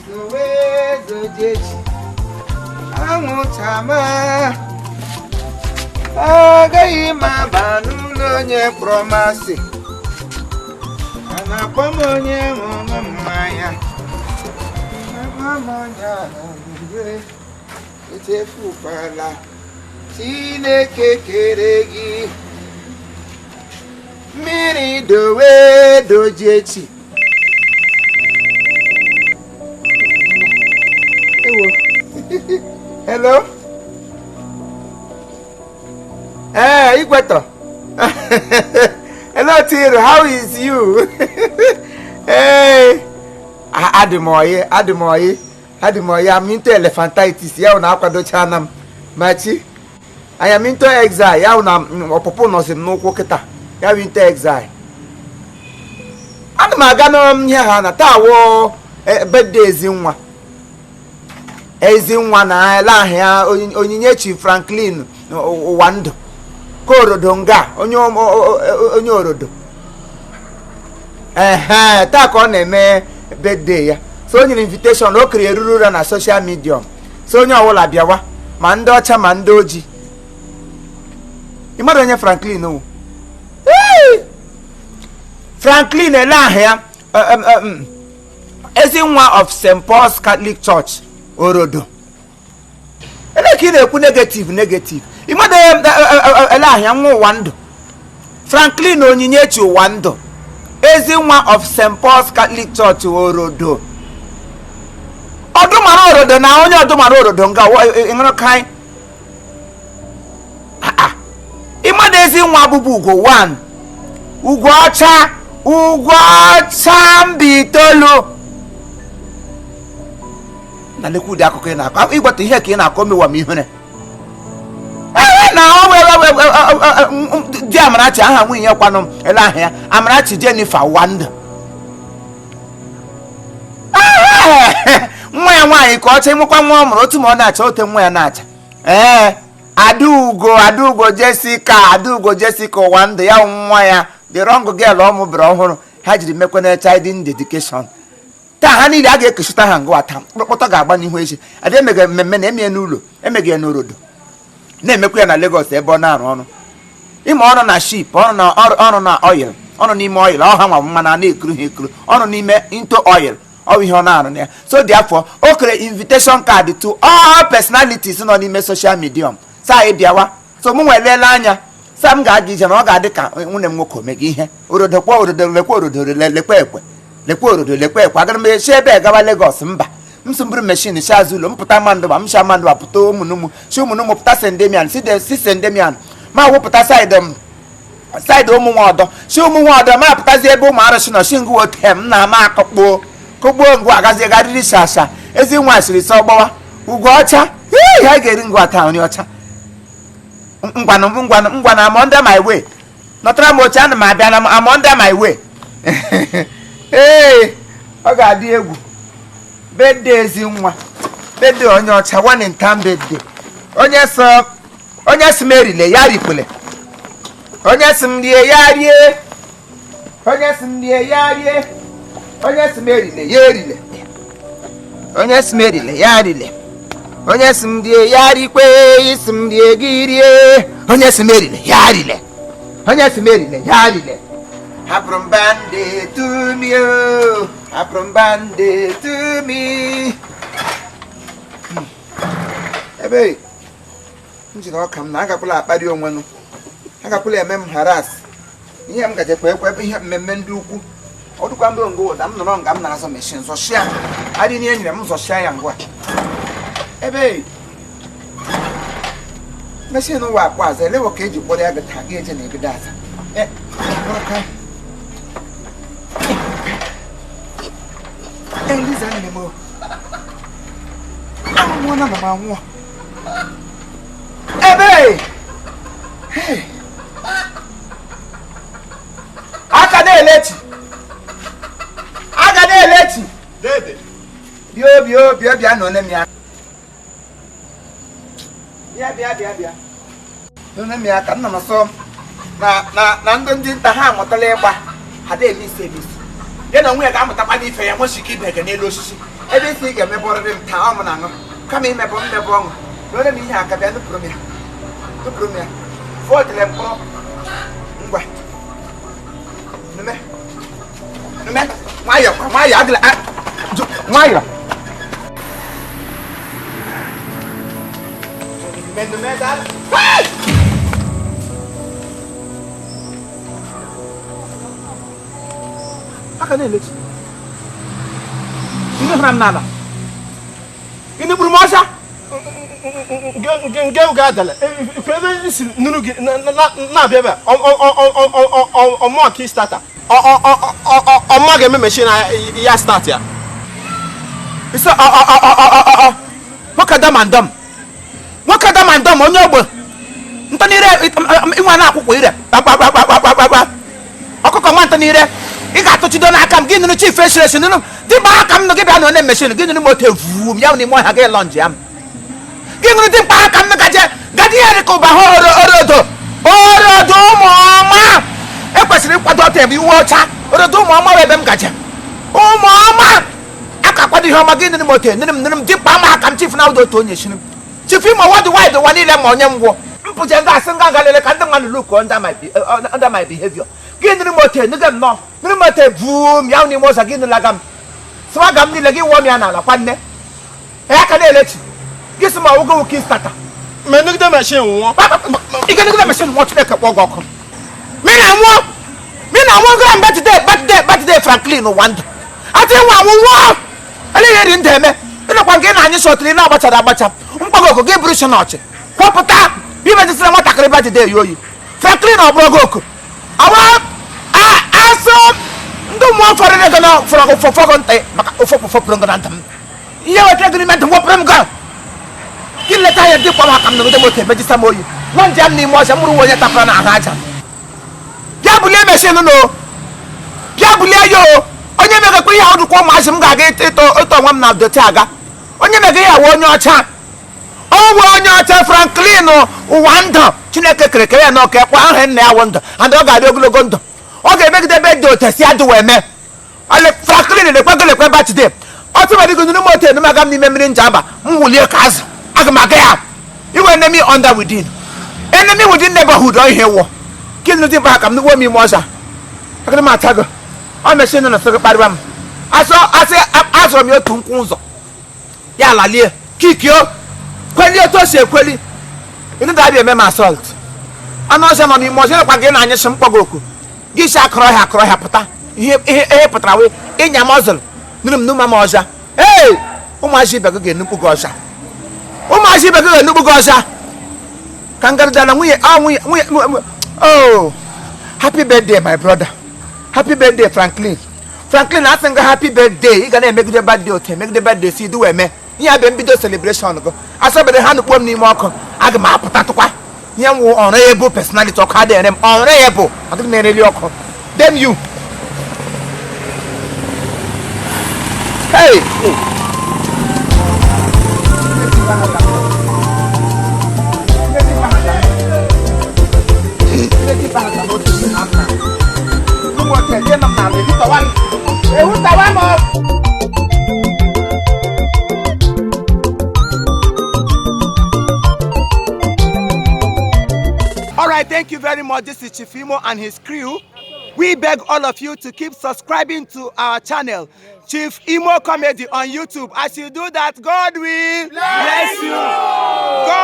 Zowe zojechi anwụchama agaghị m aba n'ụlọ onye kpọrọ m asị. A na-akpọ m onye ṅụrụ mmanya, akpọ m onye ọṅụṅụ. Echefukwala Chineke kere gị. Mmiri dowe dojechi. Ewo. Hello. Ee, Igweto. Hello, Tiru. How is you? Hey, adị m oyi, adị m oyi, adị m oyi. I'm into elephantitis. Ya na akwadochana m. Machi. I am into exile. Ya na ọpụpụ nọzi m n'ụkwụ kịta. Ya bụ into exile. Ana m aga n'ihe ha na taa wụ birthday Ezinwa. Ezinwa na ele ahụ ya Onyinyechi Franklin ụwa ndụ ka orodo nga onye onye orodo ehe taa ka ọ na-eme birthday ya. So o nyere invitation, o kere eruru ụra na social media, so onye ọbụla bịawa, ma ndị ọcha ma ndị ojii. Ị mara onye Franklin wụ? Franklin ele ahụ ya Ezinwa of St. Paul's Catholic Church, Orodo. Ele ka ị na-ekwu negative negative. Ị mmadụ ele ahụ ya nwa ụwa ndụ Franklin Onyinyechi ụwa ndụ, Ezinwa of St. Paul's Catholic Church, Orodo, ọdụmara Orodo na onye ọdụmara Orodo nga ịṅụrụ kai. Ịmmadụ Ezinwa bụbu ugo 1, ugo ọcha, ugo ọcha mba itoolu na lekwa ụdị akụkọ ị na-akọ. Ịgwata ihe ka ị na-akọ mewa m ihere. Ee, na ọ di Amarachi, aha nwunye ya kwanụ ele ahụ ya Amarachi Jennifer Wanda, nwa ya nwaanyị ka ọcha. Ịmụkwa nwa ọ mụrụ otu ma ọ na-acha ote nwa ya na-acha. Ee, Adaugo, Adaugo Jessica, Adaugo Jessica ụwa ndụ ya, nwa ya, the wrong girl ọ mụbara ọhụrụ ha jiri mekwana child dedication taa. Ha niile a ga-ekesịta ha ngwa taa. Mkpọkpọtọ ga-agba n'ihu echi. Adị emega mmemme na emie n'ụlọ, emega ya n'Orodo, na-emekwa ya na Lagos ebe ọ na-arụ ọrụ. Ịma ọrụ na ship, ọrụ na ọrụ na oil, ọrụ n'ime oil, ọ ha nwa mmanụ a na-ekuru ha ekuru, ọrụ n'ime into oil, ọ bụ ihe ọ na-arụ na ya. So therefore o kere invitation card to all personalities nọ n'ime social media sa anyị bịawa. So mụ nwelele anya sa m ga-aga ije na ọ ga-adị ka nwunye m nwoke omega ihe Orodo kwa Orodo, lekwa Orodo, lekwa ekwe, lekwa Orodo, lekwa ekwe. Agara m esi ebe gawa Lagos mba m si mbụrụ machine si azụ ụlọ m pụta Mandụba, m si Amandụba pụta ụmụnụmụ, si ụmụnụmụ pụta St. Damian, si St. Damian ma wụpụta side m, side ụmụ nwa ọdọ, si ụmụ nwa ọdọ ma pụtazi ebe ụmụ arụsị nọ, si ngụ ote m na ama akọkpuo kụgbuo ngụ agazi garịrị shasha. Ezi nwa siri sọ gbawa ugo ọcha ihe a ga-eri ngwa taa nri ọcha. Ngwanụ, ngwanụ, ngwanụ, I'm under my way. Nọtara m oche, ana m abịa na I'm under my way. Ee, ọ ga-adị egwu. Birthday Ezinwa, birthday onye ọcha, one in town birthday. Onye sọ, onye si m erile ya rikwele, onye si m rie ya rie, onye si m rie ya rie, onye si m erile ya erile, onye si m erile ya rile, onye si m rie ya rikwe, isi m rie gị rie, onye si m erile ya rile, onye si m erile ya rile. Hapụrụ m bande to me o, hapụrụ m bande to me. Ebe m jiri ọka m na agakwala akparị onwe m, agakwala eme m harass. Ihe m gajekwa ekwe ebe ihe mmemme ndị ukwu ọ dịkwa mbụ ngụ ụda m nọrọ nga m na-azọ machine zọchịa adị n'ihe nyere m zọchịa ya ngwa ebe machine ụwa akpọ aza elewo ka eji kpọrọ ya gị taa gị eje na egide aza. Aka. Eliza nne m o. Anwụọla na m anwụọ ebe. Hey! Aka na-elechi, aka na-elechi. Dede. Bịa, bịa, bịa, bịa nọ m ya. Bịa, bịa, bịa, bịa nọ m ya ka m nọ nso na na na ndị nta ha amụtala ịgba ha da emisi emisi. Ya na onwe ya ga-amụtakwa n'ife ya nwesi ike ibe gị n'elu osisi ebe isi ị ga-emebọrịrị m taa ọ m na aṅụ kama imebọ mmebọ ọṅụ na onye m ihe aka bịa nupụrụ m ya, nupụrụ m ya fọdụle mkpọrọ ngwa nume nume nwayọ kwa nwayọ adịla nwayọ nume nume dala. Aka na-elechi ndị hụrụ m n'ala ị nụgburu m ọsọ nke oge adala ebe isi nụrụ gị na-abịa ebe ọmụa ka starta ọmụa ga-eme machine ya start ya. Isi ọ nwoke dam and dam, nwoke dam and dam, onye ogbe ntọnire inwe na-akwụkwọ ire kpakpakpakpakpakpa ọkụkọ nwa ntọnire ị ga-atụchido n'aka m gị nụrụ chief esiri esi nụrụ dimkpa aka m nụ gị bịa na onye machine gị nụrụ m otu evuo m ya n'ime ọhịa gị lọnji ya m gị nụrụ dimkpa aka m gaje gaje ihe dịka ụba ha orodo orodo ụmụ ọma ekwesịrị ịkwado ọtọ ebe iwe ọcha orodo ụmụ ọma ebe m gaje ụmụ ọma aka akwado ihe ọma gị nụrụ m otu nụrụ m nụrụ m dimkpa ama aka m chief na ụdọ otu onye shiri m chief ime wọdụ waịdị ụwa niile ma onye ngwọ mpụje nga asị nga nga lele ka ndị mmadụ look under my behavior gị nụrụ m otu nụge m nọ nụrụ m otu vuo m ya n'ime ụzọ gị nụlaga m swaga m niile gị wụọ m ya n'ala kwa nne ya ka na-elechi gị sị ma ọwụgo nwoke stata ma nụgide machine nwụọ ike nụgide machine nwụọ Chineke kpọọ gị ọkụ mi na nwụọ mi na nwụọ gara birthday birthday birthday Franklin ụwa ndụ atị nwa anwụ nwụọ eleghị eri ndụ eme ịnọkwa nke na anyị sọtịrị na-agbachara agbacha mkpọgọkụ gị bụrụ si n'ọchị kwọpụta imejisịra nwatakịrị birthday ya oyi Franklin ọ bụrụ gị oku awa asụ ndị mmụọ fọrọ ego na fọrọ ụfọfọgọ ntị maka ụfọpụ fọpụrụ ngọ na ntị m ihe wetara gị n'ime ntị m wepụrụ m gọ gị leta ya dị kwa maka m nọgide moto emejisa m oyi nwa njem n'ime ọcha mụrụ onye tapụrụ n'ahụ aja bịa bulie meshin nụ bịa bulie ya o onye megakwa ihe ahụ dịkwa ụmụazị m ga-aga ịtọ onwe m na dote aga onye mega ihe awụ onye ọcha ọ wụ onye ọcha Franklin ụwa ndụ Chineke kere kere ya na ọka ekwe ahụ nna ya wụ ndụ and ọ ga-adị ogologo ndụ ọ ga-emegide ebe dị otu si adị wee mee Franklin lekwe lekwe birthday ọtụmadịgo nụrụ m otu enumaga m n'ime mmiri njaba m wulie ka azụ aga m aga ya iwe enemy under within enemy within neighborhood ọ ihe wụ gịnị dị mkpa ka m nụgbuo m ime ọza agara m atago ọ mechie nọ na sịgị kparịba m asị azụrụ m ya otu nkwụ ụzọ ya lalie kikio kweli otu o si ekweli ndị da-abịa eme m asọlt anụ ọzọ nọ n'ime ọzọ nakwa gị na-anyịsị mkpọgọ oku gị si akọrọ ọhịa akọrọ ọhịa pụta ihe ihe pụtara wee ịnya m ọzụrụ nụrụ m n'ụma m ọza ee ụmụazị ibe gị ga-enukpu gị ọza ụmụazị ibe gị ga-enukpu gị ọza ka ngarịda na nwunye a nwunye nwunye oh happy birthday my brother, happy birthday Franklin. Franklin asị nga happy birthday ị ga na-emegide birthday otu emegide birthday si idu eme ihe abịa mbido celebration gị asọbere ha nukpuo m n'ime ọkụ aga m apụta tụkwa ihe m wụ ọrụ ya bụ personality ọkụ adịghị ere m ọrụ ya bụ adịghị m ereli ọkụ damn you. Hey! All right, thank you very much. This is Chief Imo and his crew. We beg all of you to keep subscribing to our channel, Chief Imo Comedy on YouTube. As you do that, God will bless you.